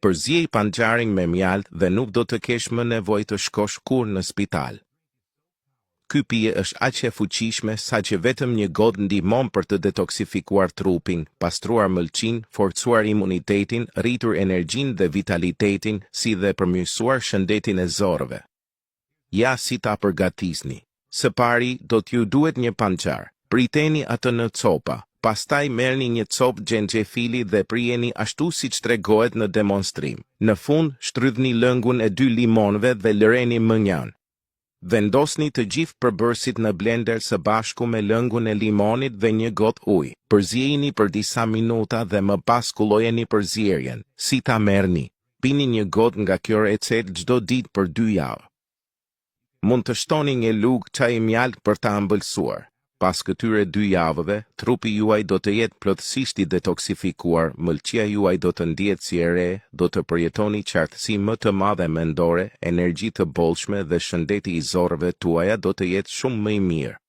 Përziej panxharin me mjaltë dhe nuk do të kesh më nevojë të shkosh kurrë në spital. Ky pije është aq e fuqishme saqë vetëm një gotë ndihmon për të detoksifikuar trupin, pastruar mëlçinë, forcuar imunitetin, rritur energjinë dhe vitalitetin, si dhe përmirësuar shëndetin e zorrëve. Ja si ta përgatisni. Së pari, do t'ju duhet një panxhar. Priteni atë në copa. Pastaj merrni një copë xhenxhefili dhe prijeni ashtu siç tregohet në demonstrim. Në fund, shtrydhni lëngun e dy limonëve dhe lëreni mënjanë. Vendosni të gjithë përbërësit në blender së bashku me lëngun e limonit dhe një gotë ujë. Përziejini për disa minuta dhe më pas kullojeni përzierjen. Si ta merrni? Pini një gotë nga kjo recetë çdo ditë për dy javë. Mund të shtoni një lugë çaji mjaltë për ta ëmbëlsuar. Pas këtyre dy javëve, trupi juaj do të jetë plotësisht i detoksifikuar, mëlçia juaj do të ndihet si e re, do të përjetoni qartësi më të madhe mendore, energji të bollshme dhe shëndeti i zorrëve tuaja do të jetë shumë më i mirë.